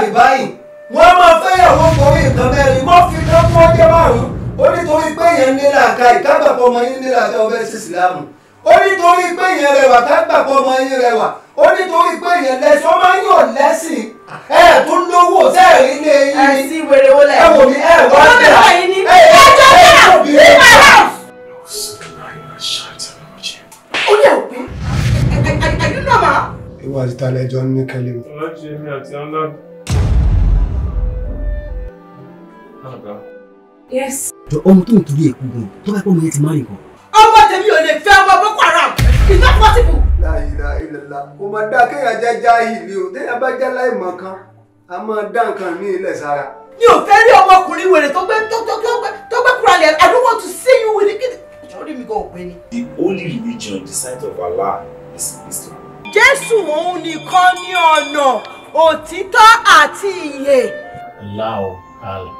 Àríbáyìn wọ́n máa fẹ́yàwó torí nǹkan mẹ́rin wọ́n fi kán fún ọjọ́ márùn-ún. Ó nítorí pé yẹn ní làákàyè kágbàpọ̀ ọmọ yín ní làákàyè ọbẹ̀ sí ìsìlámù. Ó nítorí pé yẹn rẹwà kágbàpọ̀ ọmọ yín rẹwà. Ó nítorí pé yẹn lẹ́sìn ọmọ yín ò lẹ́sìn. Ẹ tún lówó sẹ́ẹ̀rí lé yín. Ẹ sí wèrè wo lẹ̀. Ẹ wò mí ẹ wá dà. Ẹ jọ dà leave my house. Ó ní òpin. Are you normal? Ìwà àti talẹ́jọ́ ní kẹ́lẹ́ mi. Ọlájí èmi àti Ọlá. Yes. Jọ ọmọ tó ń torí èkó gan tó bá pọ̀ mọ́ yẹn ti máa rìn kan. Ọmọ tèmi ò lè fẹ́ ọmọ Boko Haram. It's not possible. La ilaha illallah. Kò máa dá kéèyàn jẹ́ jáhìlì o. Téèyàn bá jẹ́ láìmọ̀ kan, a máa dá nǹkan ní ilẹ̀ sára. Mi ò fẹ́ rí ọmọkùnrin wèrè tó gbé tó gbé kúrò lẹ̀. I don't want to see you with it. Sórí mi gan ò pé ni. The only religion in the sight of Allah is Islam. Jésù òun nìkan ní ọ̀nà òtítọ́ àti ìyè. Allahu Allah.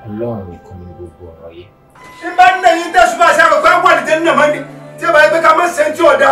Ọlọ́run nìkan ní gbogbo ọ̀rọ̀ yẹn. Ṣé bá ń nà yín tẹ̀sùn bá ṣe àròpé wà ní jẹ́ nínú àmọ́ ni tí ẹ bá yẹ pé ká má ṣe ń tí ọ̀dà.